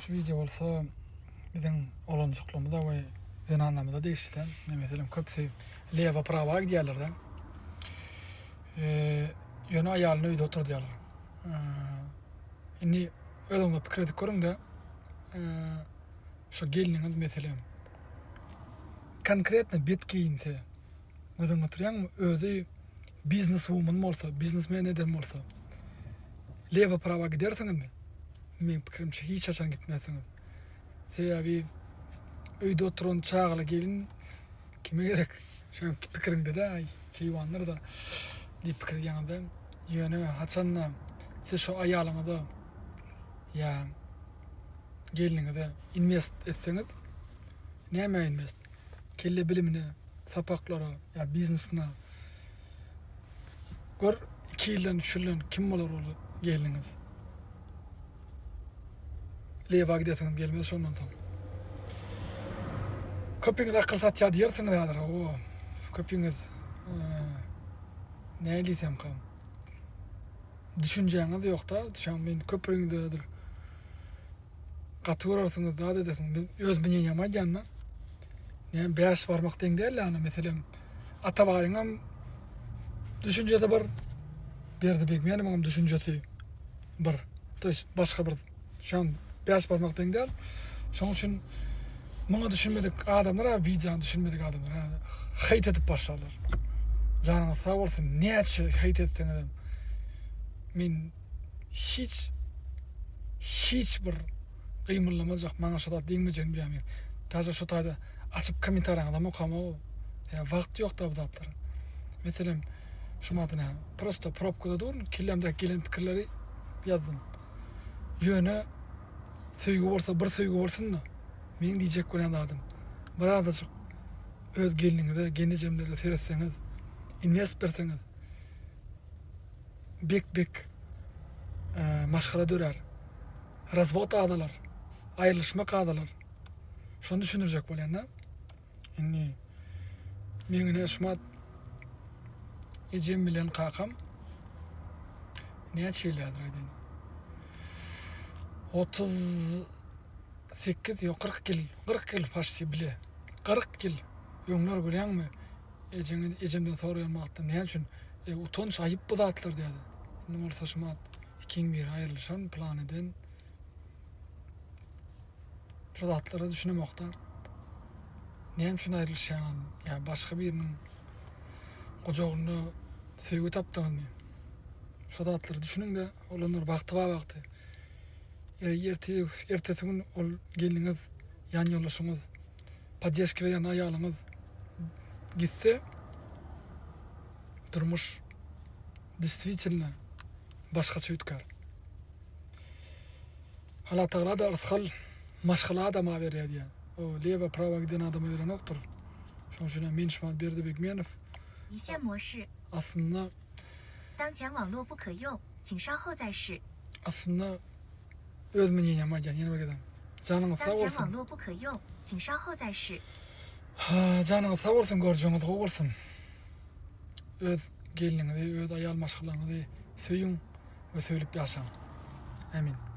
Şu wideo bolsa biziň oglanjyklarymyza we zenanlarymyza degişli. Meselem köpüsi lewa prawa gidýärler-de. Ýöne aýalyny öýde oturdýarlar. Indi özüňiz pikir edip görüň-de, şu gelniňiz meselem konkretno bet geýinse, göz öňüne getirýäňmi, özi biznes woman bolsa, biznesmen eden bolsa, lewa prawa gidersiňizmi? Meň pikirimçe hiç haçan gitmezsiňiz. Sebäbi öýde oturan çagaly gelin kime gerek? Şoň pikiriňde-de, aý, keýwandyr-da diýip pikir edýäňiz-de. Ýöne haçanda siz şo aýalyňyza ýa gelniňize invest etseňiz, nämä invest? Kelle bilimine, sapaklara ýa biznesine. Gör, iki ýyldan, üç ýyldan kim bolar ol gelniňiz? Lewa gidesiňiz gelmez şondan soň. Köpüňiz akyl satýar diýersiňiz häzir. O, köpüňiz näme diýsemkam. Düşünjäňiz ýok-da, düşen men köpüňiz häzir gaty görersiňiz, zat edersiňiz. Men öz мнениýamy aýdýan-da. Näme bäş barmak deň däl ýa meselem Atabaýyňam düşünjesi bir, Berdi Begmenowyňam düşünjesi bir. To ýest başga bir şam bäş barmak deň däl. Şonuň üçin muňa düşünmedik adamlar ha wideony düşünmedik adamlar ha heýt edip başlarlar. Janyňyz sag bolsun näçe heýt etseňizem men hiç hiç bir gymyldamajak maňa şo zat degmejegini bilýän men. Daže şo taýda açyp kommentariýaňyzam okamok. Ýa wagt ýokda bu zatlara. Meselem şu madyna prosto probkada durun kellämdäki gelen pikirleri ýazdym. Ýöne söýgi bolsa bir söýgi bolsun-da. Meň diýjek bolýan zadym birazajyk öz gelniňize, gelnejemlere seretseňiz, invest berseňiz bek bek maşgala dörär. Razwod azalar, aýrylyşmak azalar. Şony düşündirjek bolýan-da. Indi meň ine şumat ejem bilen kakam näçe ýyl häzir aýdaýyn. 38 ýok 40 ýyl, 40 ýyl paşti bile. 40 ýyl öňler görýäňmi? Ejeňi ejemden soraýan wagtda näme üçin e, utanç aýyp bu zatlar diýýärdi. Indi bolsa şumat ikiň biri aýrylyşan plan eden Şu zatlara düşünemokda. Näme üçin aýrylyşýaňyz? Ýa başga biriniň gujagynda söýgi tapdyňyzmy? Şu zatlara düşüniň-de, oglanlar bagty bar wagty. Erte, ertesi gün ol gelniňiz, ýan ýoldaşyňyz, poddeşka berýän aýalyňyz gitse, durmuş destvitelno başgaça üýtgär. Allatagala-da yrsgal maşgala adama berýär diýýär. O lewa prawa giden adama berenokdyr. Şonuň üçin hem men şumat Berdi Begmenow aslynda aslynda öz mneniýamy aýdýan ýene bir gezek. Janyňyz sag bolsun. Janyňyz sag bolsun, görjegiňiz gowy bolsun. Öz gelniňizi, öz aýal maşgalaňyzy söýüň we söýlüp ýaşaň. Ämin.